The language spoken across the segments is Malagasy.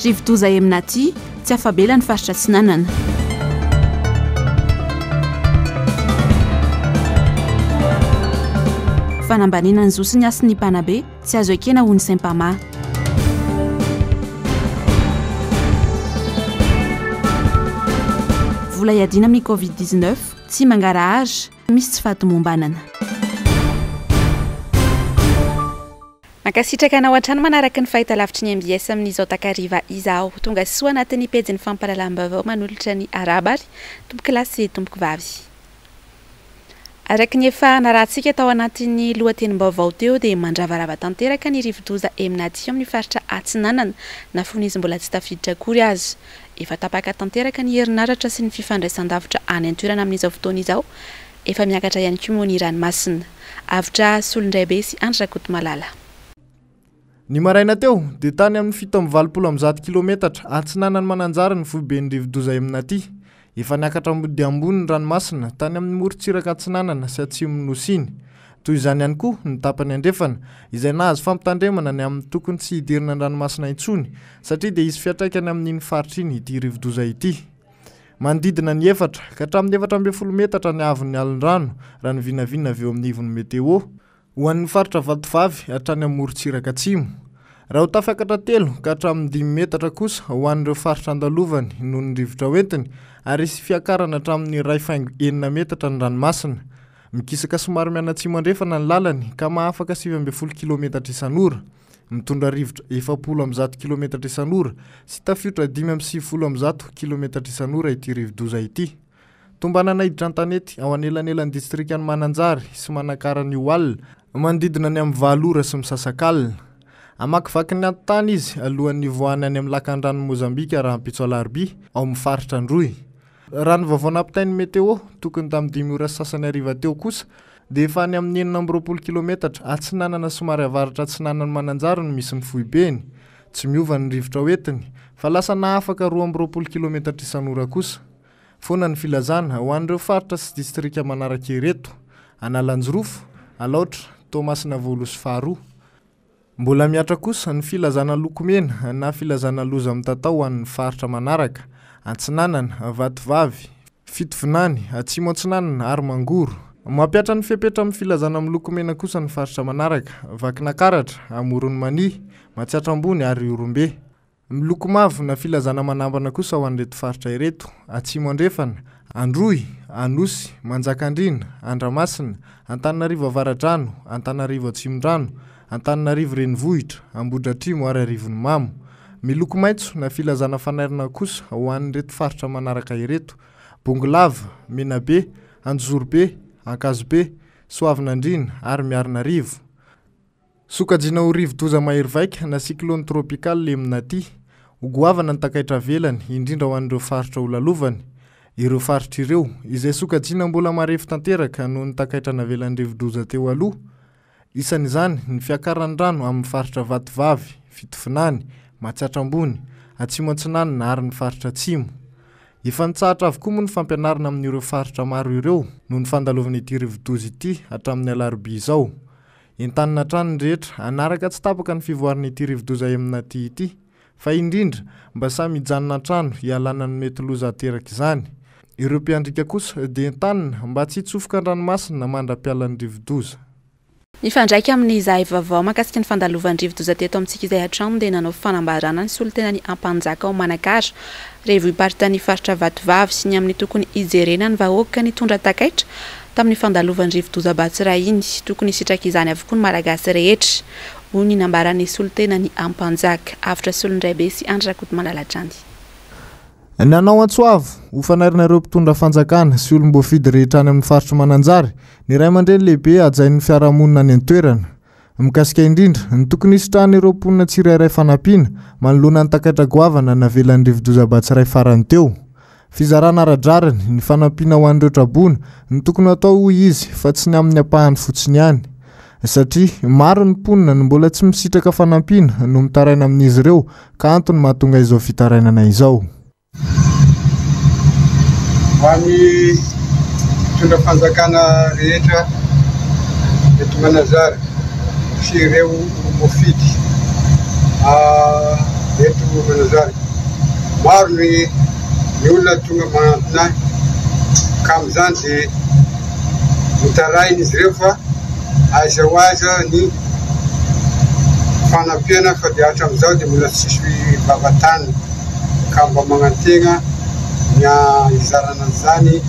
Rivodoza Emnati, tsy afa-bela ny faritra Atsinanana. Fanambaniana ny zo sy ny hasin'ny mpanabe, tsy azo ekena hoy ny Sempama. Vola hiadiana amin'ny Covid 19, tsy mangarahara, misy tsy fahatomombanana. Mankasitraka anao hatrany manaraka ny fahitalavitry ny mbs amin'izao takariva izao. Tonga soa anatin'ny pejin'ny fampahalalam-baovao manolotra ny arahaba ary tompokolahy sy tompokovavy. Araka ny efa narahantsika tao anatin'ny lohatenim-baovao teo dia mandravarava tanteraka ny rivodoza Emnati ao amin'ny faritra Atsinanana na fony izy mbola tsy tafiditra akory aza. Efa tapaka tanteraka ny herinaratra sy ny fifandraisan-davitra any an-toerana amin'izao fotoana izao. Efa miakatra ihany koa moa ny ranomasina. Avotra Solondraibe sy Andry Rakotomalala. Ny maraina teo, dia tany amin'ny 187 kilometatra atsinanan'i Mananjary ny foiben'ny rivodoza Emnati. Efa niakatra ambony dia ambony ny ranomasina tany amin'ny morontsiraka atsinanana sy atsimon'ny nosy iny. Toy izany ihany koa ny tapany andrefana, izay nahazo fampitandremana ny amin'ny tokony tsy hidirana an-dranomasina intsony, satria dia hisy fiantraikany amin'iny faritra iny ity rivodoza ity. Manodidina ny efatra ka hatramin'ny 14 metatra ny haavon'ny alin-drano, raha ny vinavina avy eo amin'ny ivon'ny Météo, ho an'ny faritra Vatovavy hatrany amin'ny morontsiraka atsimo. Raha ho tafakatra telo ka hatramin'ny dimy metatra kosa ho an'ireo faritra andalovany noho ny rivotra hoentiny, ary hisy fiakarana hatramin'ny iray faingo enina metatra ny ranomasina. Mikisaka somary mianatsimo andrefana ny lalany ka mahafaka 19 kilometatra isan'ora. Mitondra rivotra 140 kilometatra isan'ora sy tafiotra 195 kilometatra isan'ora ity rivodoza ity. Tombanana hiditra an-tanety ao anelanelan'ny distrikan'i Mananjary sy Manakara anio alina, manodidina ny amin'ny valo ora sy misasakalina. Hamakivaky ny antontany izy alohan'ny hivoahany any amin'ny lakandranon'i Mozambika rahampitso alarobia, ao amin'ny faritra Androy. Raha ny vaovao nampitain'ny Météo, tokony tamin'ny dimy ora sy sasany hariva teo kosa, dia efa any amin'ny 26 kilometatra atsinanana somary avaratra atsinanan'i Mananjary no misy ny foibeny. Tsy miova ny rivotra hoentiny, fa lasa nahafaka 22 kilometatra isan'ora kosa. Foana ny filazana ho an'ireo faritra sy distrika manaraka ireto, Analanjirofo, Alaotra, Toamasina voalohany sy faharoa. Mbola mihatra kosa ny filazana loko mena na filazana loza mitatao ho an'ny faritra manaraka, Antsinanana, Vatovavy, Fitovinany, Atsimo Atsinanana ary Mangoro. Mampihatra ny fepetra amin'ny filazana miloko mena kosa ny faritra manaraka, Vakinakaratra, Amoron'i Mania, Matsiatra Ambony ary Ihorombe. Miloko mavo na filazana manambana kosa ho an'ireto faritra ireto, Atsimo Andrefana, Androy, Anosy, Manjakandriana, Andramasina, Antananarivo Avaradrano, Antananarivo Atsimondrano, Antananarivo Renivohitra, Ambohidratrimo ary Arivonimamo. Miloko maitso na filazana fanairana kosa ho an'ireto faritra manaraka ireto, Bongolava, Menabe, Anjozorobe, Ankazobe, Soavinandriana ary Miarinarivo. Sokajiana ho rivodoza mahery vaika na cyclone tropical Emnati. Ho goavana ny takaitra avelany, indrindra ho an'ireo faritra ho lalovany. Ireo faritra ireo, izay sokajiana mbola marefo tanteraka noho ny takaitra navelan'ny rivodoza teo aloha. Isan'izany ny fiakaran'ny rano amin'ny faritra Vatovavy, Fitovinany, Matsiatra Ambony, Atsimo Atsinanana ary ny faritra Atsimo. Efa nitsahatra avokoa moa ny fampianarana amin'ireo faritra maro ireo noho ny fandalovan'ity rivodoza ity hatramin'ny alarobia izao. Entanina hatrany ny rehetra hanaraka tsy tapaka ny fivoaran'ity rivodoza Emnati ity, fa indrindra mba samy hijanona an-trano hialana ny mety loza aterak'izany. Ireo mpiandriaka kosa dia entanina mba tsy hitsofoka an-dranomasina mandra-pialan'ny rivodoza. Mifandraika amin'izay vaovao mahakasika ny fandalovan'ny rivodoza teto amintsika izay hatrany dia nanao fanambarana ny solontenan'ny Ampanjaka ao Manakara, Revohiparitany faritra Vatovavy sy ny amin'ny tokony hijerena ny vahoaka nitondra takaitra tamin'ny fandalovan'ny rivodoza Batsirai iny. Tokony hisitraka izany avokoa ny Malagasy rehetra, hoy ny nambaran'ny solontenan'ny Ampanjaka, Avotra Solondraibe sy Andry Rakotomalala hatrany. Nanao antso avo ho fanairana ireo mpitondra fanjakana sy olom-boafidy rehetra any amin'ny faritr'i Mananjary ny ray aman-dreny lehibe hajain'ny fiarahamonina any an-toerana. Mikasika indrindra ny tokony hisitrahan'ireo mponina tsirairay fanampiana manoloana ny takaitra goavana navelan'ny rivodoza Batsirai farany teo. Fizarana ara-drariny ny fanampiana ho an'ireo traboina no tokony hatao hoy izy fa tsy ny amin'ny ampahany fotsiny ihany. Satria maro ny mponina no mbola tsy misitraka fanampiana no mitaraina amin'izy ireo ka antony mahatonga izao fitarainana izao. Ho an'ny mpitondra fanjakana rehetra eto Manazary sy ireo olom-boafidy. eto Mananjary. Maro ny ny olona tonga manantona ahy ka amin'izany dia mitaraina izy ireo fa aiza ho aiza ny fanampiana fa dia hatramin'izao dia mbola tsisy vava-tany ka mba magnantegna ny hizarana an'izany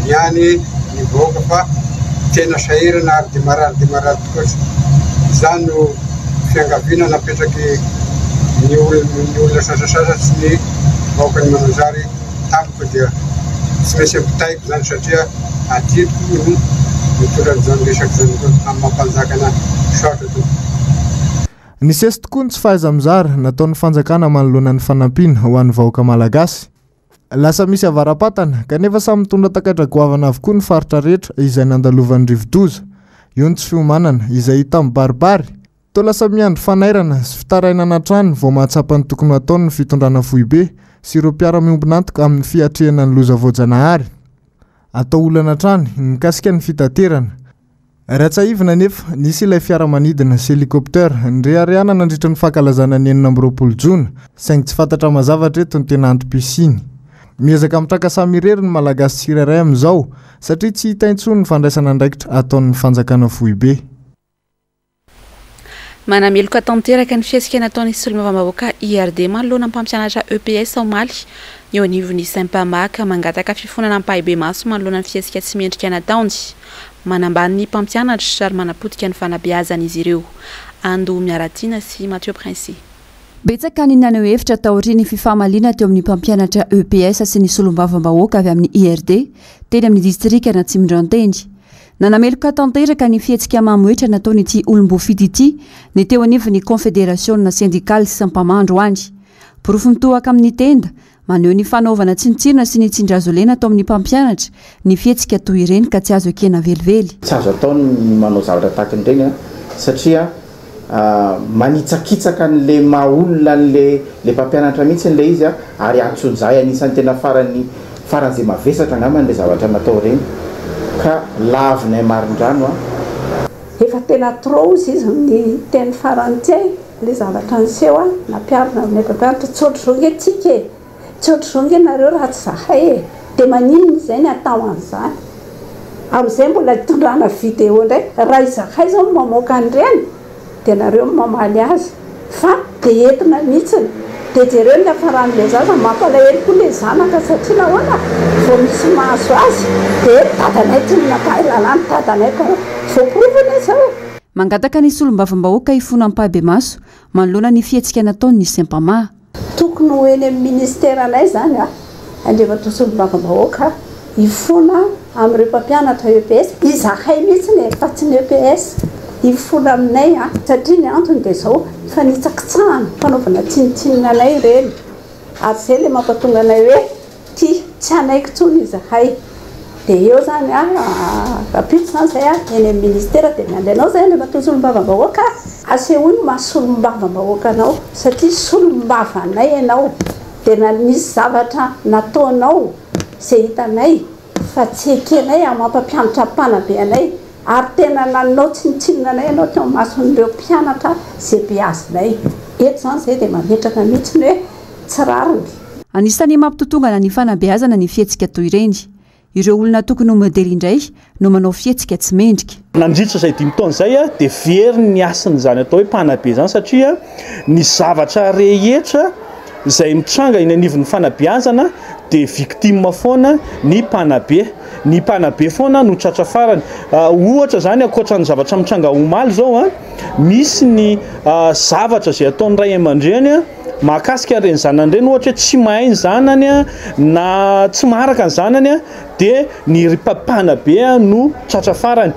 ny any ny vahoaka fa tena sahirana ary dia marary dia marary tokoa. Izany no fiangaviana napetraky ny olona sasasasany sy ny vahoakan'i Mananjary tamiko dia tsy maintsy ampitaiko izany satria adidiko no mitondra an'izany resaka izany amin'ny maha mpanjaka anahy. Misaotra tompoko. Nisesy tokoa ny tsy fahaiza-mizara nataon'ny fanjakana manoloana ny fanampiana ho an'ny vahoaka malagasy. Lasa misy avara-patana, kanefa samy mitondra takaitra goavana avokoa ny faritra rehetra izay nandalovan'ny rivodoza. Eo ny tsy fiomanana, izay hita mibaribary. Toa lasa miandry fanairana sy fitarainana hatrany vao mahatsapa ny tokony ho ataony ny fitondrana foibe sy ireo mpiara-miombon'antoka amin'ny fiatrehana ny loza voajanahary. Atao olana hatrany ny mikasika ny fitaterana. Raha tsiahivina anefa, nisy ilay fiaramanidina sy hélicoptère nireharehana nandritra ny fankalazana ny 26 jona, saingy tsy fantatra mazava hatreto ny tena antom-pisiany. Miezaka mitraka samy irery ny Malagasy tsirairay amin'izao, satria tsy hita intsony ny fandraisana andraikitra ataon'ny fanjakana foibe. Manameloka tanteraka ny fihetsika nataon'ny solombavambahoaka IRD manoloana mpampianatra EPS omaly ny eo anivon'ny Sempama ka mangataka fifonana ampahibemaso manoloana ny fihetsika tsy mendrika nataony. Manambany ny mpampianatra ary manapotika ny fanabeazana izy ireo. Ando Miaratiana sy Mathieu Princi. Betsaka ny naneho hevitra taorian'ny fifamaliana teo amin'ny mpampianatra EPS sy ny solombavambahoaka avy amin'ny IRD teny amin'ny distrikan'Atsimondranteny. Nanameloka tanteraka ny fihetsika mamohetra nataon'ity olom-boafidy ity ny teo anivon'ny Konfederasiona sendikaly Sempama androany. Porofo mitohaka amin'ny tenda, maneho ny fanaovana tsinontsinona sy ny tsindry-hazolena atao amin'ny mpampianatra ny fihetsika toy ireny ka tsy azo ekena velively. Tsy azo atao ny manao zavatra tahaka an'ireny satria manitsakitsaka an'ilay maha olona an'ilay ilay mpampianatra mihitsy ilay izy ary antsonjay anisan'ny tena farany faran'izay mavesatra angambany ilay zavatra natao ireny ka lavinay marindrano an. Efa tena trop ozy izy ny teny farany ity e, le zavatra niseho a, nampiharina aminay mpampianatra, tsy ohatr'izao nge tsika e, Tsy ohatr'izao nge nareo raha tsy zahay e! Dia maninona izay ny atao an'izany? Amin'izay mbola hitondrana vidéo indray, raha izahay izao no mamoaka an'ireny dia nareo no mamaly azy fa dia entina mihitsiny. Dia jereo ny niafaran'ilay zaza, mampalahelo koa ilay zanaka satria nahoana? Vao misy mahazo azy dia dadanay tsy nampahay lalàna, dadanay mpanao. Voaporofo anie izao e! Mangataka ny solombavambahoaka hifona ampahibemaso manoloana ny fihetsika nataony ny Sempama. Tokony ho eny amin'ny ministeranay izany Andriamatoa Solombavambahoaka hifona amin'ireo mpampianatra EPS, izahay mihitsy e, fa tsy ny EPS, hifona aminay satria ny antony dia izao, fanitsakitsahana, fanaovana tsinontsinona anay ireny ary izay ilay mampatonga anay hoe Ty tsy hanaiky tsony izahay. Dia eo zany a, rahampitso zany zay a, eny amin'ny ministera dia miandry anao zay Andriamatoa Solombavambahoaka a. Asehoy ny maha solombavambahoaka anao satria solombavanay ianao. Dia na nisy zavatra nataonao izay hitanay fa tsy ekenay amin'ny maha mpampianatra mpanabe anay ary tena nanao tsinontsinona anay ianao teo imason'ireo mpianatra izay beazinay. Eto izany izay dia mametraka mihitsy ny hoe tsy rariny. Anisan'ny mampitotongana ny fanabeazana ny fihetsika toy ireny. Ireo olona tokony ho modely indray no manao fihetsika tsy mendrika. Nandritra izay dimy taona izay dia very ny hasin'izany atao hoe mpanabe izany satria ny zavatra rehetra izay mitranga eny anivon'ny fanabeazana dia victime foana ny mpanabe. Ny mpanabe foana no tratra farany. Ohatra izany ankoatra ny zavatra mitranga omaly izao, misy ny zavatra izay ataon'ny ray aman-dreny Mahakasika an'ireny zanany ireny ohatra hoe tsy mahay ny zanany na tsy maharaka ny zanany dia ny mpanabe no tratra farany.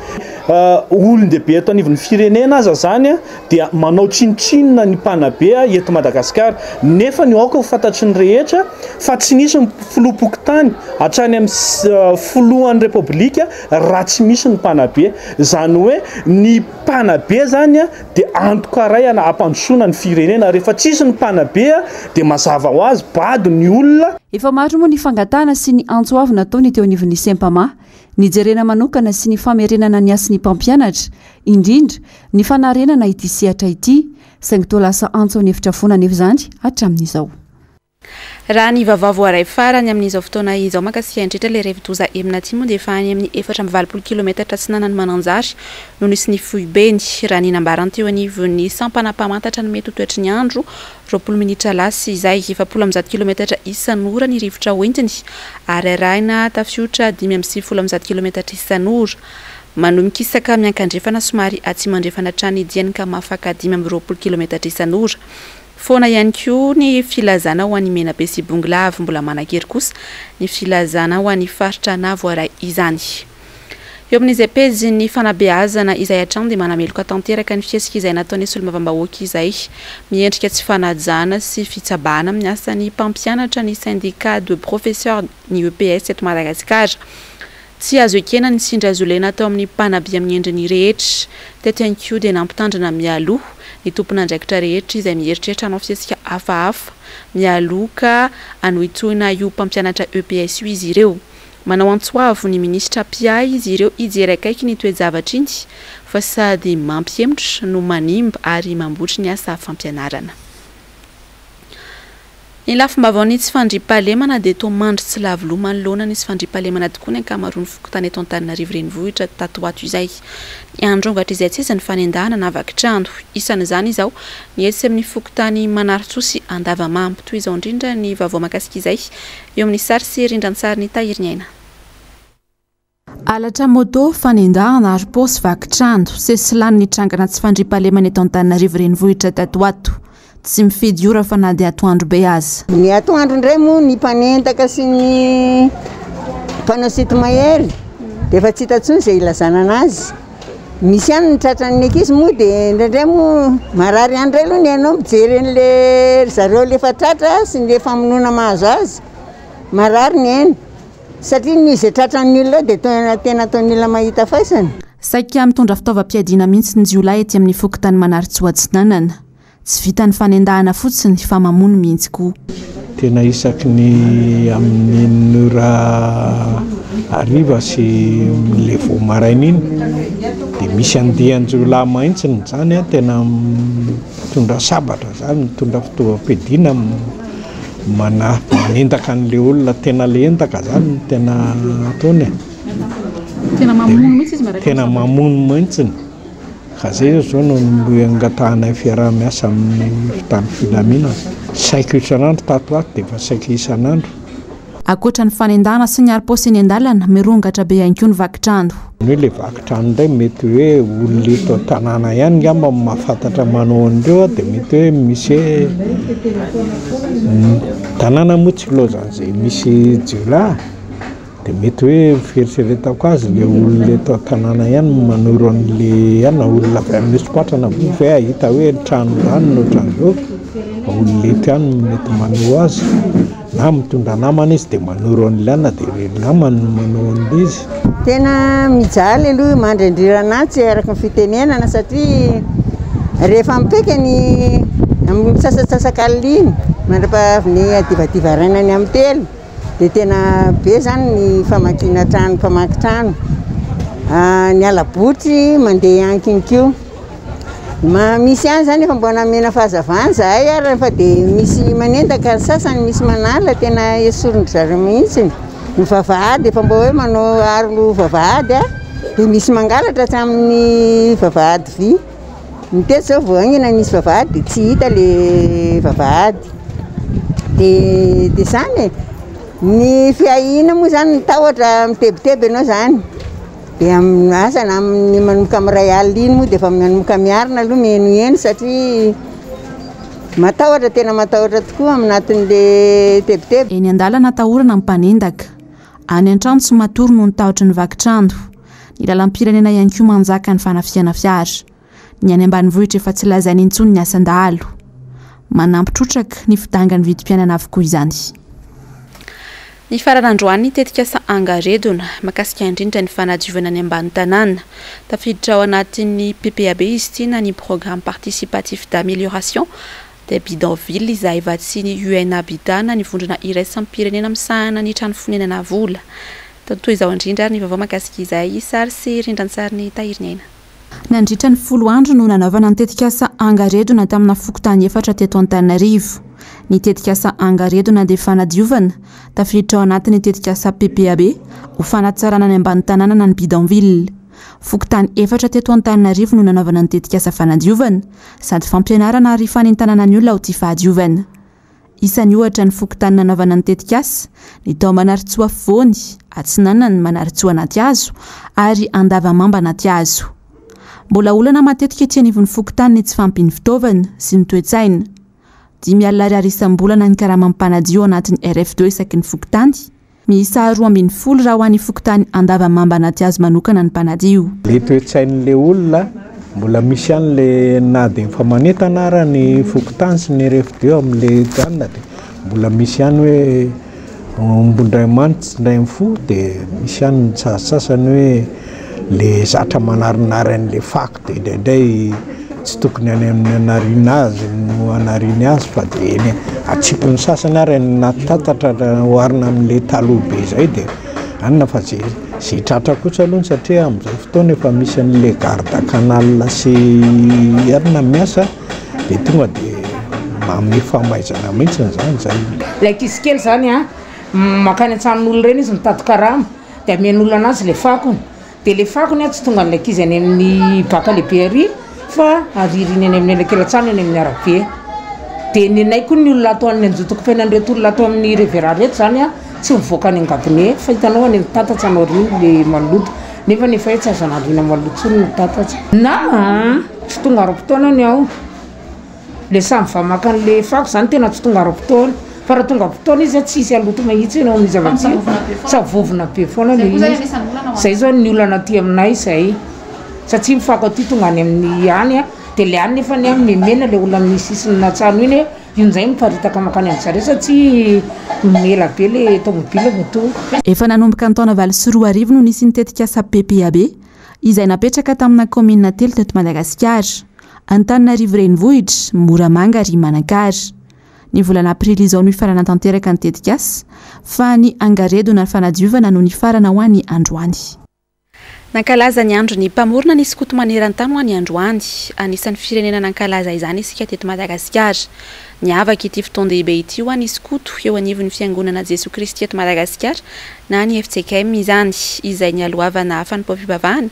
Olon-dehibe eto anivon'ny firenena aza izany dia manao tsinontsinona ny mpanabe eto Madagasikara. Nefa ny aoka ho fantatry ny rehetra fa tsy nisy ny filoham-pokontany hatrany amin'ny filohan'ny Repoblika raha tsy misy ny mpanabe. Izany hoe ny mpanabe izany dia antoka iray hampandrosoana ny firenena. Rehefa tsisy ny mpanabe dia mazava ho azy bado ny olona. Efa maro moa ny fangatahana sy ny antso avo nataony teo anivon'ny Sempama. Nijerena manokana sy ny famerenana ny hasin'ny mpampianatra, indrindra ny fanarenana ity sehatra ity, saingy toa lasa antso an'efitra foana anefa izany hatramin'izao. Raha ny vaovao voaray farany amin'izao fotoana izao mahakasika indrindra ilay rivodoza Emnati moa dia efa any amin'ny 84 kilometatra atsinanan'i Mananjary no nisy ny foibeny, raha ny nambarany teo anivon'ny sampana mpamantatra ny mety ho toetry ny andro 20 minitra lasa izay. 140 kilometatra isan'ora ny rivotra hoentiny ary arahina tafiotra 195 kilometatra isan'ora. Manohy mikisaka miankandrefana somary atsimo andrefana hatrany diany ka mahafaka 25 kilometatra isan'ora. Foana ihany koa ny filazana ho an'i Menabe sy Bongolava. Mbola manan-kery kosa ny filazana ho an'ny faritra nahavoaray izany. Eo amin'izay pejin'ny fanabeazana izay hatrany dia manameloka tanteraka ny fihetsika izay nataon'ny solombavambahoaka izay miendrika tsy fanajana sy fitsabahana amin'ny asan'ny mpampianatra ny Syndicat de professeurs ny EPS eto Madagasikara. Tsy azo ekena ny tsindry hazolena atao amin'ny mpanabe amin'ny endriny rehetra. Teto ihany koa dia nampitandrina mialoha ny tompon'andraikitra rehetra izay mieritreritra hanao fihetsika hafahafa mialoha ka hanohitohina io mpampianatra EPS io izy ireo. Manao antso avo ny minisitra mpiahy izy ireo hijery akaiky ny toe-javatra iny fa sady mampihemotra no manimba ary mambotry ny asa fampianarana. Ny lafim-baovaon'ny tsy fandriampahalemana dia toa mandry tsy lavo loha manoloana ny tsy fandriampahalemana tokoa ny ankamaroan'ny fokontany eto Antananarivo Renivohitra tato ho ato izay. Ny androngatra izay tsy izy ny fanendahana na vaky trano. Isan'izany izao ny etsy amin'ny fokontany Manarintsoa sy Andavamamba. Toy izao indrindra ny vaovao mahakasika izay eo amin'ny sary sy rindran-tsarin'i Tahiriniaina. Halatra moto, fanendahana ary paosy vaky trano. Sesilany ny trangana tsy fandriampahalemana eto Antananarivo Renivohitra tato ho ato. Tsy mifidy ora fa na dia atoandro be aza. Ny atoandro indray moa ny mpanendaka sy ny mpanao sinto-mahery dia efa tsy hita intsony izay ilazana anazy. Misy ihany ny tratran'ny ankizy moa dia indraindray moa marary ihany indray aloha ny ainao mijery an'ilay ry zareo ilay efa tratra sy ny famonoana mahazo azy. Marary ny aina. Satria ny izay tratran'ny olona eo dia tena tena ataon'ny olona mahita faisana. Saika mitondra fitaovam-piadiana mihitsy ny jiolahy ety amin'ny fokontany Manarintsoa Atsinanana. Tsy vitan'ny fanendahana fotsiny fa mamono mihitsy koa. Tena isaky ny amin'ny enina ora hariva sy ilay vao maraina iny dia misy andian-jiolahy mihitsy izany tena mitondra sabatra izany, mitondra fitaovam-piadiana. Manahy manendaka an'ilay olona tena le endaka zany no tena ataony e. Tena mamono mihitsy izy miaraka Tena mamono mihitsy. Ka zay zao no angatahanay fiaraha-miasa amin'ny mpitandro filaminana. Saika isan'andro tato ho ato dia efa saika isan'andro. Ankoatra ny fanendahana sy ny harom-paosy eny an-dalana, mirongatra be ihany koa ny vaky trano. Ny hoe ilay vaky trano indray mety hoe olona eto an-tanàna ihany angamba no mahafantatra manao an'ireo dia mety hoe misy hoe ny tanàna moa tsy ilaozan'izay misy jiolahy dia mety hoe ny fieritreretako azy ilay olona eto an-tanàna ihany no manoro an'ilay na olona avy amin'ny Nosy-Patrana moa ve hahita hoe ny trano izany no ohatran'izao, olona eto ihany no mety manoro azy. Na mitondra namana izy dia manoro an'ilay anona dia ilay namany no manao an'ilay izy. Tena mijaly aloha mandry andriran'antsy araka ny fitenenana satria rehefa mipaika ny amin'ny mitsasatsasak'alina iny mandra-pahavy ny adivadiva haraina ny amin'ny telo dia tena be zany ny famakiana trano mpamaky trano, ny hala-botry mandeha ihany koa. Misy ihany zany efa mba namena fahazavana izahay ary fa dia misy manendaka ny sasany, misy manala, tena esorin-dry zareo mihitsy. Ny vavahady efa mba hoe manao aro vavahady a, dia misy mangalatra hatramin'ny vavahady vy. Ny teto izao vao haingana nisy vavahady dia tsy hita ilay vavahady. Dia dia izany e. Ny fiahiana moa izany ny tahotra mitebiteby ianao izany. Dia amin'ny asa na amin'ny manomboka amin'ny iray alina iny moa dia efa manomboka miarina aloha mihainohaino satria matahotra, tena matahotra tokoa amin'ny anatin'le tebiteby. Eny an-dalana atahorana ny mpanendaka. Any an-trano tsy matory noho ny tahotry ny vaky trano. Ny lalam-pirenena ihany koa manjaka ny fanafihana fiara. Ny any ambanivohitra efa tsy lazaina intsony ny asan-dahalo. Manampy trotraka ny fidangan'ny vidim-piainana avokoa izany. Nifarana androany ny tetikasa Angaredona, mahakasika indrindra ny fanadiovana ny ambany tanàna. Tafiditra ao anatin'ny PPAB izy ity na ny Programme Participatif d'Amélioration des Bidonvilles izay vatsian'ny UN Habitat na ny vondrona iraisam-pirenena misahana ny trano fonenana vola. Toy izao indrindra ary ny vaovao mahakasika izay, sary sy rindran-tsarin'i Tahiriniaina. Nandritra ny folo andro no nanaovana ny tetikasa Angaredona tamina fokontany efatra teto Antananarivo. Ny tetikasa Angaredona dia fanadiovana, tafiditra ao anatin'ny tetikasa PPAB, ho fanatsarana ny ambany tanàna na ny bidonville. Fokontany efatra teto Antananarivo no nanaovana ny tetikasa fanadiovana, sady fampianarana ary fanentanana ny olona ho tia fahadiovana. Isany ohatra ny fokontany nanaovana ny tetikasa, ny tao Manarintsoa afovoany, Atsinanana, Manarintsoa Anatihazo ary Andavamamba Anatihazo. Mbola olana matetika ety anivon'ny fokontany ny tsy fahampian'ny fitaovana sy ny toe-tsaina. 500 ariary isam-bolana ny karaman'ny mpanadio ao anatin'ny RF2 isaky ny fokontany. Miisa 12 raha ho an'ny fokontany Andavamamba Anatihazo manokana ny mpanadio. Le toe-tsain'le olona mbola misy ihany le na dia efa manentana ara ny fokontany sy ny RFD amin'le ganona dia mbola misy ihany hoe ombondray mantsy indray mifoha dia misy ihany ny sasasasany hoe le zatra manarinary an'le fako dia indraindray tsy tokony any amin'ny anariana azy no anariany azy fa dia eny atsipin'ny sasany ary any anaty tatatra raha oharina amin'le taloha be izay dia anona fa ze ze tratra kosa aloha satria amin'izao fotoana efa misy an'le garde canal sy anona miasa dia tonga dia manome famaizana mihitsy izany zay. Ilay ankizy kely izany an, mankany an-tranon'olona ireny izy mitady karama dia amen'olona anazy ilay fakony. Dia le fakony tsy tongan'ny ankizy any amin'ny bac lehibe ary fa aririny any amin'ny elakelan-trano eny amin'ny arabe. Dia nenay koa ny olona ato any Anjotokofenan'ireto olona ato amin'ny Revera reto zany a, tsy mivoaka any an-gabone fa hitanao any amin'ny tatatra no ariny le maloto. Nefa nefa hoe tsy azo anariana maloto intsony ny tatatra. Na tsy tonga ara-potoana ny ao. Le samy va maka an'le fako zany tena tsy tonga ara-potoana fa raha tonga am-potoana izy tsy hisy haloto mahitsy eny amin'ny zava-tsy savovona be foana le izy zay zao ny olana aty aminay zay satria ny fako aty tonga any amin'ny any a de le any nefa ny any memena le olona amin'ny sisiny trano iny io ndray miparitaka mankany amin-dry zareo satria ela be le tomobile vao tonga. Efa nanomboka ny taona 2008 no nisy ny tetikasa PPAB izay napetraka tamina kaominina telo teto Madagasikara. Antananarivo Renivohitra, Moramanga ary Manakara. Ny volana aprily izao no hifarana tanteraka ny tetikasa, fa ny angaredona fanadiovana no nifarana ho an'ny androany. Nankalaza ny andron'ny mpamorona ny skoto maneran-tany ho an'ny androany. Anisan'ny firenena nankalaza izany isika teto Madagasikara. Niavaka ity fotoan-dehibe ity ho an'ny skoto eo anivon'ny Fiangonana Jesoa Kristy eto Madagasikara na ny fjkm izany, izay nialohavana fanompoam-pivavahana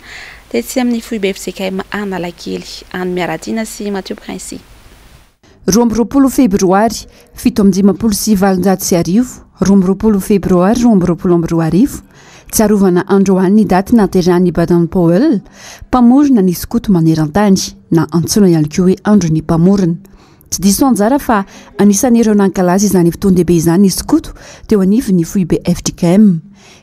Tetsy amin'ny foibe fjkm Analakely, any Miaratiana sy Mathieu Princy. 22 febroary 1857, 22 febroary 2022, Tsarovana androany ny daty nahaterahan'i Baden Powell, mpamorona ny skoto maneran-tany, na antsoina ihany koa hoe andron'ny mpamorona. Tsy diso anjara fa anisan'ireo nankalaza izany fotoan-dehibe izany ny skoto teo anivon'ny foibe fjkm.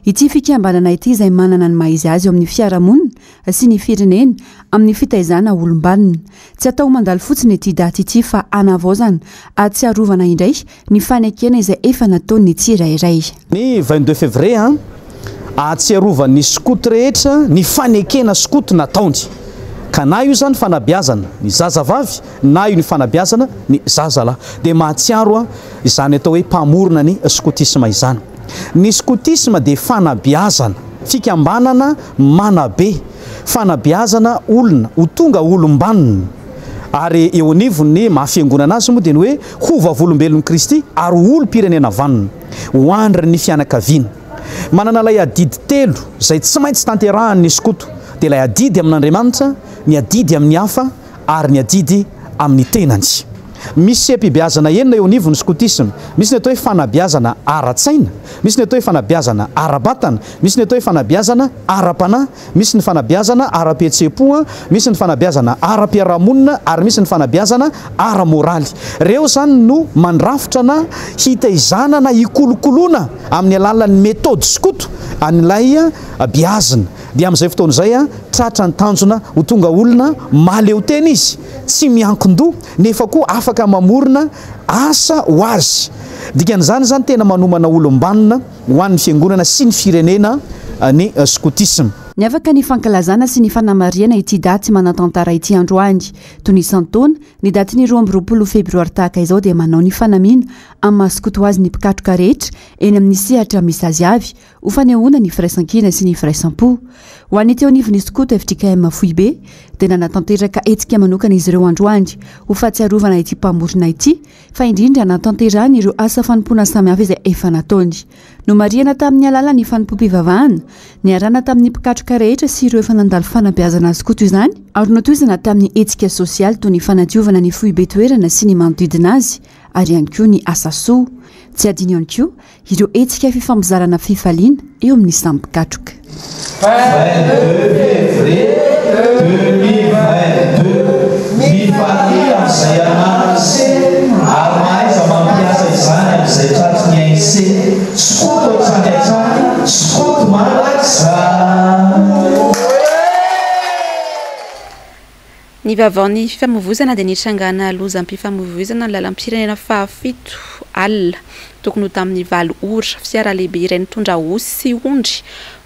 Ity fikambanana ity izay manana ny maha izy azy eo amin'ny fiarahamonina sy ny firenena amin'ny fitaizana olom-banona. Tsy atao mandalo fotsiny ity daty ity fa hanavaozana ahatsiarovana indray ny fanekena izay efa nataon'ny tsirairay. Ny 22 février, ahatsiarovan'ny skoto rehetra ny fanekena skoto nataony. Ka na io izany fanabeazana ny zazavavy na io ny fanabeazana ny zazalahy. Dia mahatsiaro izany atao hoe mpamorona ny skotisma izany. Ny skotisma dia fanabeazana, fikambanana manabe, fanabeazana olona ho tonga olom-banona. Ary eo anivon'ny maha fiangonana azy moa dia ny hoe ho vavolombelon'i Kristy ary ho olom-pirenena vanona, ho andrin'ny fianakaviana. Manana ilay adidy telo izay tsy maintsy tanterahany ny skoto, dia ilay adidy amin'Andriamanitra, ny adidy amin'ny hafa ary ny adidy amin'ny tenany. Misy seha-pibeazana enina eo anivon'ny skotisma. Misy ny atao hoe fanabeazana ara-tsaina, misy ny atao hoe fanabeazana ara-batana, misy ny atao hoe fanabeazana ara-panahy, misy ny fanabeazana ara-pihetseham-po, misy ny fanabeazana ara-piarahamonina ary misy ny fanabeazana ara-moraly. Ireo izany no mandrafitra na hitaizana na hikolokoloana amin'ny alalan'ny méthode skoto an'ilay beazina. Dia amin'izay fotoana izay, tratra ny tanjona ho tonga olona mahaleo tena izy, tsy miankin-doha, nefa koa afaka mamorona asa ho azy. Dikan'izany izany tena manomana olom-banona ho an'ny fiangonana sy ny firenena ny skotisma. Niavaka ny fankalazana sy ny fanamarihana ity daty manan-tantara ity androany. Toy ny isan-taona, ny datin'ny 22 febroary tahaka izao dia manao ny fanamiana amin'ny maha skoto azy ny mpikatroka rehetra eny amin'ny sehatra misy azy avy ho fanehoana ny firaisankina sy ny firaisam-po. Ho an'ny teo anivon'ny skoto fjkm foibe dia nanatanteraka hetsika manokana izy ireo androany ho fahatsiarovana ity mpamorona ity fa indrindra hanatanterahany ireo asa fanompoana samihafa izay efa nataony. Nomarihana tamin'ny alalan'ny fanompoam-pivavahana, niarahana tamin'ny mpikatroka rehetra sy ireo efa nandalo fanabeazana skoto izany ary notohizana tamin'ny hetsika sosialy toy ny fanadiovana ny foibe toerana sy ny manodidina azy ary ihany koa ny asa soa. Tsy adino ihany koa ireo hetsika fifampizarana fifaliana eo amin'ny samy mpikatroka. 22 février 2022 Mifalia amin'izay ananan'se ary mahaiza mampiasa izany amin'izay tratry ny ain'se. Skoto hatrany hatrany, skoto mandrakizay. Ny vaovaon'ny fifamoivoizana dia nitrangana lozam-pifamoivoizana ny lalam-pirenena fahafito alina tokony ho tamin'ny 8 ora. Fiara lehibe iray nitondra osy sy ondry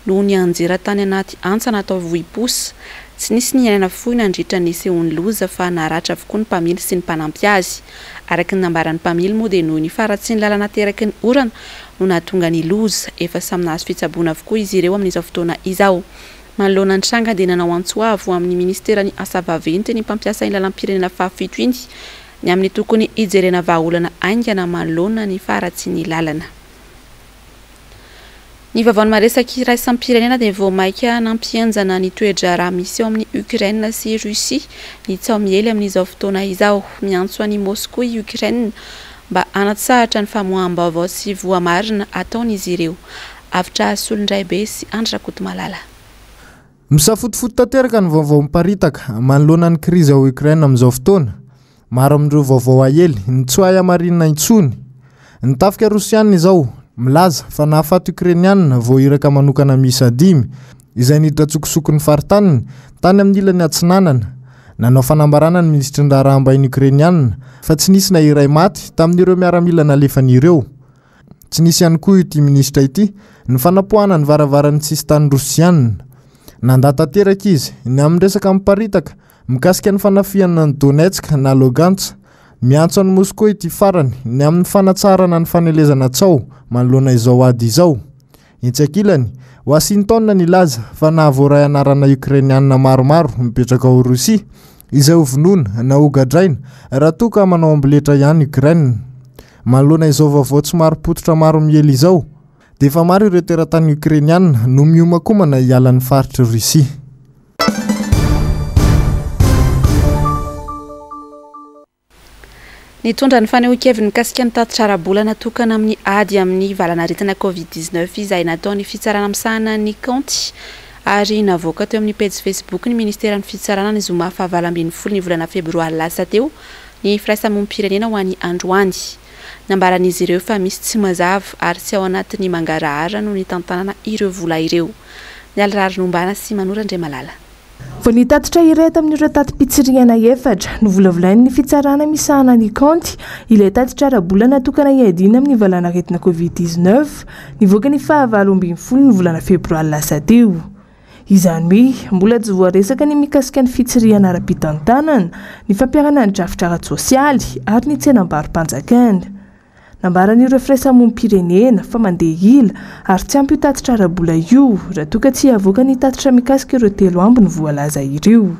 no nianjera tany anaty hantsana tao Vohiposa. Tsy nisy ny aina nafoy nandritra ny nisehoan'ny loza fa naratra avokoa ny mpamily sy ny mpanampy azy. Araka ny nambaran'ny mpamily moa dia noho ny faharatsian'ny lalana ateraky ny orana no nahatonga ny loza. Efa samy nahazo fitsaboana avokoa izy ireo amin'izao fotoana izao. Manoloana ny tranga dia nanao antso avo amin'ny minisiteran'ny Asa vaventy ny mpampiasa iny lalam-pirenena fahafito iny ny amin'ny tokony hijerena vahaolana haingana manoloana ny faharatsian'ny lalana. Ny vaovaon'ny maresaka iraisam-pirenena dia vao mainka nampihenjana ny toe-draharaha misy eo amin'i Ukraine sy Russie ny tsaho miely amin'izao fotoana izao. Miantso an'i Moskoa i Ukraine mba hanatsahatra ny famoaham-baovao tsy voamarina ataon'izy ireo. Avotra Solondraibe sy Andry Rakotomalala. Misafotofoto tanteraka ny vaovao miparitaka manoloana ny krizy ao Ukraine amin'izao fotoana. Maro amin'ireo vaovao aely no tsy hay hamarinina intsony. Ny tafika rosianina izao milaza fa nahafaty Ukrainianina voairaka manokana miisa dimy, izay niditra an-tsokosoko ny faritaniny tany amin'ny ilany atsinanana. Nanao fanambarana ny minisitry ny raharaham-bahiny Ukrainianina fa tsy nisy na iray maty tamin'ireo miaramila nalefany ireo. Tsy nisy ihany koa ity minisitra ity ny fanapoahana ny varavaran'ny sisintany rosianina. Nandà tanteraka izy ny amin'ny resaka miparitaka mikasika ny fanafihana an'i Donetsk na Lugansk. Miantso an'i Moskoa ity farany ny amin'ny fanatsaharana ny fanelezana tsaho manoloana izao ady izao. Etsy ankilany, Washington nilaza fa nahavoaray anarana Ukrainiana maromaro mipetraka ao Rosia, izay hovonoina na hogadraina raha toa ka manao amboletra ihany Ukraine. Manoloana izao vaovao tsy marim-pototra maro miely izao, dia efa maro ireo teratany Ukrainiana no miomakomana hiala ny faritr'i Russie. Nitondra ny fanehoan-keviny mikasika ny tatitra ara-bola natokana amin'ny ady amin'ny valanaretina Covid 19 izay nataon'ny fitsarana misahana ny kaonty ary navoaka teo amin'ny pejy Facebook ny ministeran'ny fitsarana ny zoma faha 18 ny volana febroary lasa teo ny firaisamonim-pirenena ho an'ny androany. Nambaran'izy ireo fa misy tsy mazava ary tsy ao anatin'ny mangarahara no nitantanana ireo vola ireo. Mialy Raharinombana sy Manoro Andriamalala. Vao nitatitra iray tamin'ireo tati-pitsirihana efatra novolavolain'ny fitsarana misahana ny kaonty ilay tatitra ara-bola natokana hiadiana amin'ny valanaretina Covid 19 nivoaka ny faha 18 ny volana febroary lasa teo. Izany hoe mbola tsy voaresaka ny mikasika ny fitsirihana ara-pitantanana, ny fampiharana ny drafitra ara-tsosialy ary ny tsenam-baro-panjakana. Nambaran'ireo firaisamonim-pirenena fa mandeha ila ary tsy ampy io tatitra ara-bola io raha toa ka tsy havoaka ny tatitra mikasika ireo telo ambiny voalaza ireo.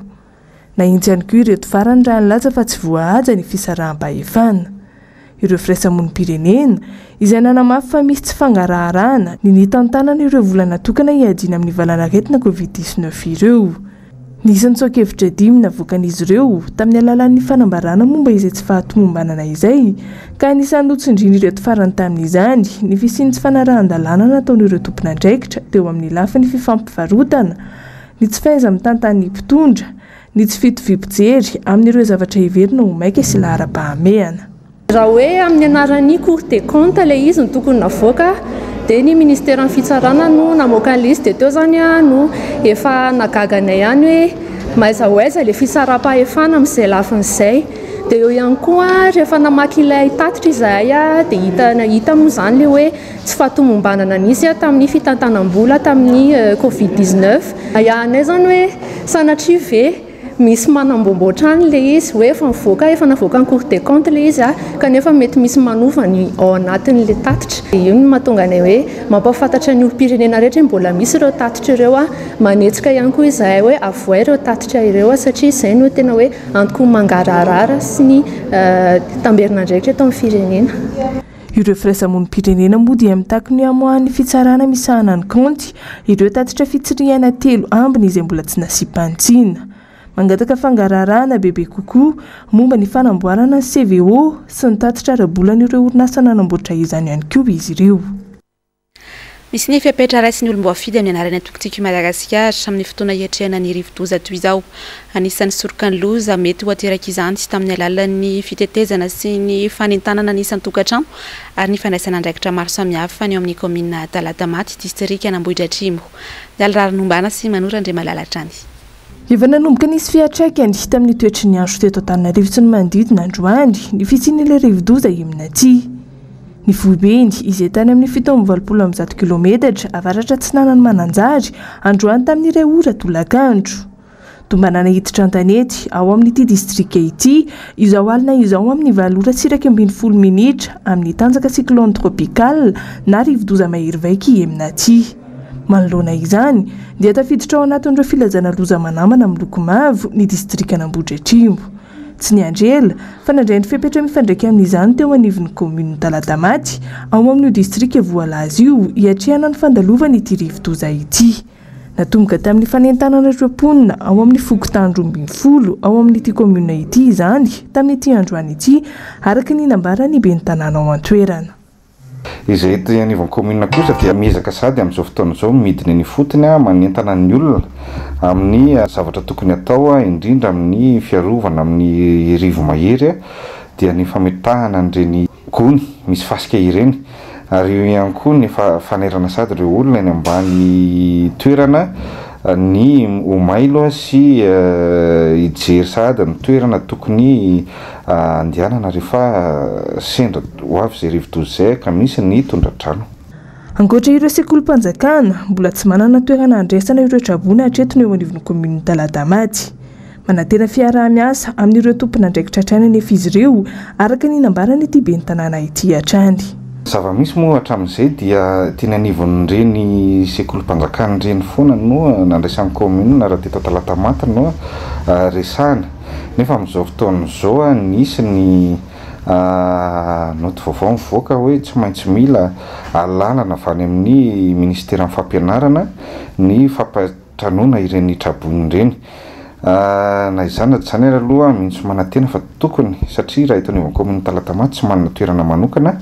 Nahintsy ihany koa ireto farany raha nilaza fa tsy voahaja ny fisaraham-pahefana. Ireo firaisamonim-pirenena, izay nanamafy fa misy tsy fangaraharahana ny nitantanana ireo vola natokana hiadiana amin'ny valanaretina Covid 19 ireo. Nisy ny tsoa-kevitra dimy navoakan'izy ireo tamin'ny alalan'ny fanambarana momba izay tsy fahatomombanana izay, ka anisan'ny notsindrian'ireto farany tamin'izany ny fisian'ny tsy fanarahan-dalàna nataon'ireo tompon'andraikitra teo amin'ny lafiny fifampivarotana, ny tsy fahaiza-mitantan'ny mpitondra, ny tsy fitoviam-pijery amin'ireo zavatra heverina ho maika sy laharam-pahamehana. Raha hoe amin'ny anaran'ny Cour des comptes ilay izy no tokony navoaka dia ny ministeran'ny fitsarana no namoaka an'ilay izy dia teo izany no efa nagaga anay ihany hoe aiza ho aiza ilay fitsaram-pahefana amin'izay lafiny izay. Dia eo ihany koa rehefa namaky ilay tatitra izahay dia hita hita moa izany ilay hoe tsy fahatomombanana nisy tamin'ny fitantanam-bola tamin'ny covid 19. Ahiahinay izany hoe sanatria ve misy manamboamboatra any ilay izy hoe efa nivoaka, efa navoakan'ny cour des comptes ilay izy kanefa mety misy manova ny ao anatin'ilay tatitra. Dia io no mahatonga anay hoe mampahafantatra ny olom-pirenena rehetra hoe mbola misy ireo tatitra ireo, manetsika ihany koa izahay hoe avoay ireo tatitra ireo satria izay no tena hoe antoko mangarahara sy ny tamberin'andraikitra eto amin'ny firenena. Ireo firaisamonim-pirenena moa dia mitaky ny hamoahan'ny fitsarana misahana ny kaonty ireo tatitra fitsirihana telo ambiny izay mbola tsy nasiam-panitsiana. Mangataka fangaraharahana bebe kokoa momba ny fanamboarana ny CVO sy ny tatitra ara-bolan'ireo orinasa nanamboatra izany ihany koa izy ireo. Misy ny fepetra raisin'ny olom-boafidy amin'ny anaran'ny antoko Tiako i Madagasikara amin'ny fotoana hiatrehana ny rivodoza toy izao. Anisan'ny soroka ny loza mety ho aterak'izany tamin'ny alalan'ny fitetezana sy ny fanentanana ny isan-tokantrano ary ny fandraisana andraikitra maro samihafa ny ao amin'ny kaominina Talatamaty, distrikan'Ambohidratrimo. Mialy Rarinombana sy Manoro Andriamalala hatrany. Efa nanomboka nisy fiantraikany tamin'ny toetry ny andro teto Antananarivo sy ny manodidina androany ny fisian'ilay rivodoza Emnati. Ny foibeny, izay tany amin'ny 187 kilometatra avaratra atsinanan'i Mananjary, androany tamin'ny iray ora tolakandro. Tombanana hiditra an-tanety ao amin'ity distrika ity izao alina izao amin'ny valo ora sy 11 minitra amin'ny tanjaka cyclone tropical na rivodoza mahery vaika i Emnati. Manoloana izany, dia tafiditra ao anatin'ireo filazana loza manambana miloko mavo ny distrikan'Ambohidratrimo. Tsy niandry ela, fa nandray ny fepetra mifandraika amin'izany teo anivon'ny kaominina Talatamaty, ao amin'io distrika voalaza io, hiatrehana ny fandalovan'ity rivodoza ity. Natomboka tamin'ny fanentanana ireo mponina ao amin'ny fokontany 12 ao amin'ity kaominina ity izany tamin'ity androany ity, araka ny nambaran'ny ben'ny tanàna ao an-toerana. Izay eto anivon'ny kaominina kosa dia miezaka sahady amin'izao fotoana izao midina eny ifotony manentana ny olona amin'ny zavatra tokony hatao indrindra amin'ny fiarovana amin'ny rivo-mahery dia ny fametahana an'ireny gony misy fasika ireny ary eo ihany koa ny fanairana sahady ireo olona eny ambany toerana ny ho mailo sy hijery sahady ny toerana tokony andehanana rehefa sendra ho avy izay rivodoza izay ka misy ny tondra-drano. Ankoatra ireo sekolim-panjakana, mbola tsy manana toerana handraisana ireo traboina hatreto ny eo anivon'ny kaominin'i Talatamaty. Manantena fiaraha-miasa amin'ireo tompon'andraikitra hatrany anefa izy ireo, araka ny nambaran'ity ben'ny tanàna ity hatrany. Ny zava-misy moa hatramin'izay dia teny anivon'ireny sekolim-panjakana ireny foana no nandraisan'ny kaominina raha teto Talatamaty no resahana. Nefa amin'izao fotoana izao nisy ny naoty vaovao nivoaka hoe tsy maintsy mila alalana avy any amin'ny minisiteran'ny fampianarana ny fampiantranoana ireny traboina ireny. Na izany na tsy izany ary aloha mino sy manantena fa tokony satria raha eto anivon'ny kaominina Talatamaty tsy manana toerana manokana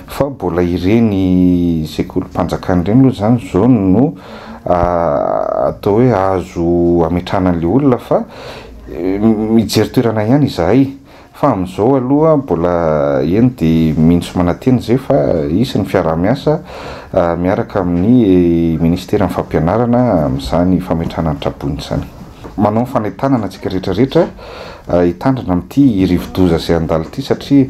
fa mbola ireny sekolim-panjakana ireny aloha izany izao no atao hoe azo ametrahana an'ilay olona fa Mijery toerana ihany izahay fa amin'izao aloha mbola eny dia mino sy manantena izay fa hisy ny fiaraha-miasa miaraka amin'ny ministeran'ny fampianarana amin'izany fametrahana ny traboina izany. Manao ny fanentanana antsika rehetra rehetra hitandrina amin'ity rivodoza izay handalo ity satria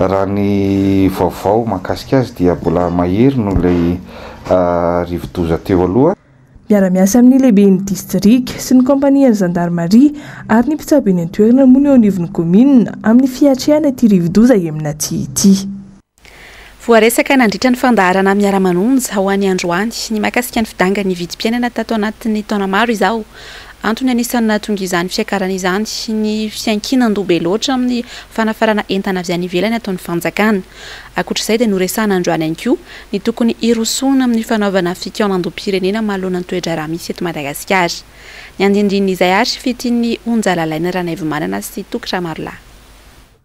raha ny vaovao mahakasika azy dia mbola mahery noho ilay rivodoza teo aloha. Miara-miasa amin'ny lehiben'ny distrika sy ny kaompanian'ny zandarimaria ary ny mpitsabo eny an-toerana moa ny eo anivon'ny kaominina amin'ny fiatrehana ity rivodoza Emnaty ity. Voaresaka nandritra ny fandaharana Miara-manonja ho an'ny androany ny mahakasika ny fidangan'ny vidim-piainana tato anatin'ny taona maro izao. Antony anisan'ny nahatonga izany fiakarana izany ny fiankinan-doha be loatra amin'ny fanafarana entana avy any ivelany ataon'ny fanjakana. Ankoatra izay dia noresahana androany ihany koa ny tokony hirosoana amin'ny fanaovana fikaonandoham-pirenena manoloana ny toe-draharaha misy eto Madagasikara. Ny andinindin'izay ary fitian'ny Onja Lalaina Ranaivomanana sy Toky Ramarolahy.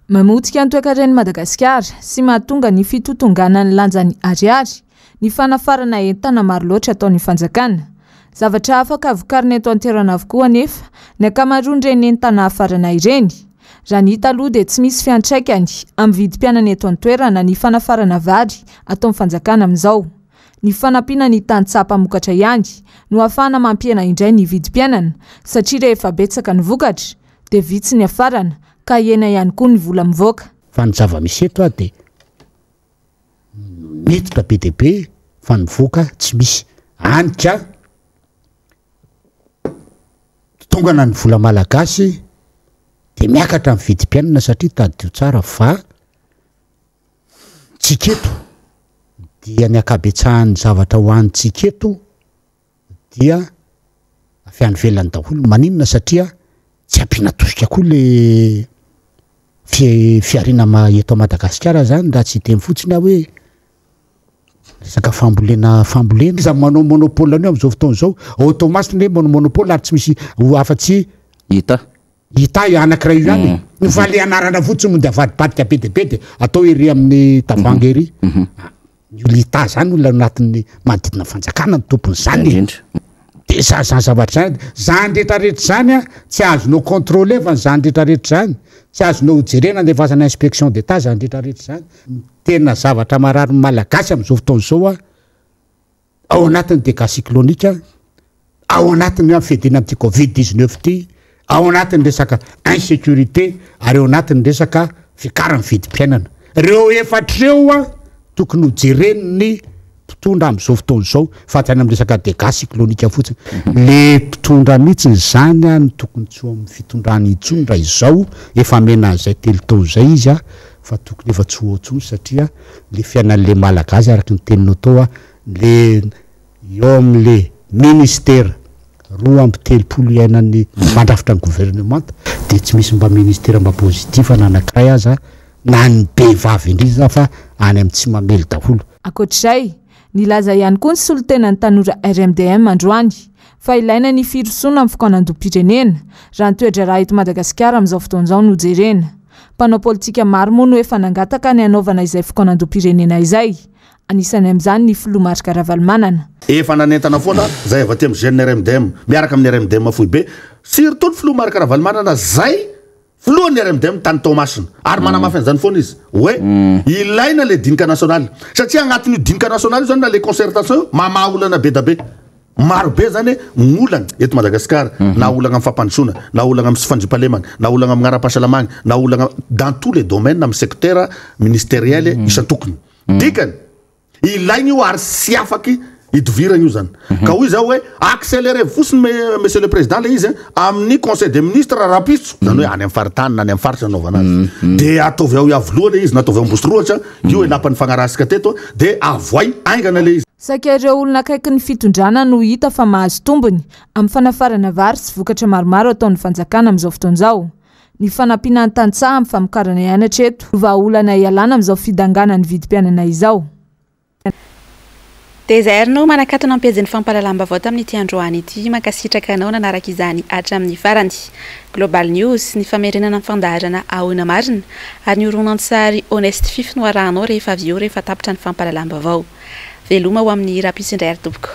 Mamotika ny toekaren'i Madagasikara sy mahatonga ny fitotonganan'ny lanjan'ny ariary ny fanafarana entana maro loatra ataon'ny fanjakana. Zavatra afaka vokarina eto an-toerana avokoa anefa ny ankamaroan'ireny entana hafarana ireny. Raha ny hita aloha dia tsy misy fiantraikany amin'ny vidim-piainana eto an-toerana ny fanafarana vary ataon'ny fanjakana amin'izao. Ny fanampiana ny tantsaha mpamokatra ihany no ahafahana mampihena indray ny vidim-piainana satria rehefa betsaka ny vokatra dia vitsy ny hafarana. ka hihena ihany koa ny vola mivoaka. Fa ny zava-misy eto dia miditra be dia be fa ny mivoaka tsy misy. Any ka tongana ny vola malagasy dia miakatra ny vidim-piainana satria tadidio tsara fa tsika eto dia ny ankabetsahan'ny zavatra hohanintsika eto dia avy any ivelany daholo. Maninona? Satria tsy ampiana tosika koa le fihariana eto Madagasikara zany raha tsy hiteny fotsiny aho hoe resaka fambolena fambolena. Iza manao monopole an'io amin'izao fotoana izao? Ao Toamasina anie manao monopole ary tsy misy afa-tsy Hita. Hita io anankiray io ihany e. Fa le anarana fotsiny moa de avadibadika be dia be de atao ery amin'ny tavoahangy ery. Ny olona hita zany olona anatin'ny manodidina fanjakana ny tompon'izany e. De za zany zavatra zany, zany rehetra rehetra zany a, tsy azonao contrôler-vana zany rehetra rehetra zany, tsy azonao jerena andefasana inspection d'Etat zany rehetra rehetra zany. Ny tena zavatra marary ny Malagasy amin'izao fotoana izao a, ao anatin'ny dégâts cyclonique, ao anatin'ny fiadiana amin'ity covid 19 ity, ao anatin'ny resaka insécurité ary ao anatin'ny resaka fiakaran'ny vidim-piainana. Ireo efatra ireo a, tokony ho jeren'ny mpitondra amin'izao fotoana izao fa tsy any amin'ny resaka dégâts cyclonique fotsiny. Le mpitondra mihitsy izany a no tokony tsy ho amin'ny fitondrana intsony raha izao, efa amena an'izay 3 taona izay izy a, fa tokony efa tsy ho ao intsony satria le fiainan'le Malagasy araka ny teninao tao a, le eo amin'le ministera 32 iainan'ny mandrafitra ny governemanta dia tsy misy mba ministera mba positif na anankiray aza na ny behivavy indrindra fa any amin'ny tsy mamely daholo. Ankoatr'izay, nilaza ihany koa ny solontenan'ny tanora RMDM androany fa ilaina ny firosoana amin'ny fikaonandoham-pirenena raha ny toe-draharaha eto Madagasikara amin'izao fotoana izao no jerena. Mpanao politika maro moa no efa nangataka ny hanaovana izay fikaonandoham-pirenena izay. Anisany amin'izany ny filoha Marc Ravalomanana. Efa nanentana foana zay avy aty amin'ny Jeune RMDM miaraka amin'ny RMDM foibe surtout ny filoha Marc Ravalomanana zay filohan'ny RMDM tany Toamasina ary manamafy an'izany foana izy hoe ilaina le dinika nasionaly satria agnatin'io dinika nasionaly io zany na le concertation io mamaha olana be da be. Maro be zany ny olana eto Madagasikara, na olana amin'ny fampandrosoana, na olana amin'ny tsy fandriampahalemana, na olana amin'ny ara-pahasalamana, na olana dans tous les domaines amin'ny secteur ministériel isan-tokony. Dikany, ilaina io ary tsy afaky idovirana io zany. Ka hoy zaho hoe accélérer fotsiny monsieur le président le izy amin'ny conseil des ministres rahampitso, zany hoe any amin'ny faritany na any amin'ny faritra anaovana azy. De ataovy ao Iavoloha le izy na ataovy ao Ambositra, io e lapan'ny fagnarahasika teto, de avoay haingana le izy. Saika ireo olona akaiky ny fitondrana no hita fa mahazo tombony amin'ny fanafarana vary sy vokatra maromaro ataon'ny fanjakana amin'izao fotoana izao. Ny fanampiana ny tantsaha amin'ny famokarana ihany hatreto no vahaolana hialana amin'izao fidanganan'ny vidim-piainana izao. Dia izay ary no manakatona ny pejin'ny fampahalalam-baovao tamin'ity androany ity. Mankasitraka anao nanaraka izany hatramin'ny farany. Global News, ny famerenana ny fandaharana Ahoana Marina ary ny horonantsary Honest Fiffi no arahanao rehefa avy eo rehefa tapitra ny fampahalalam-baovao. Veloma ho amin'ny rahampitso indray ary tompoko.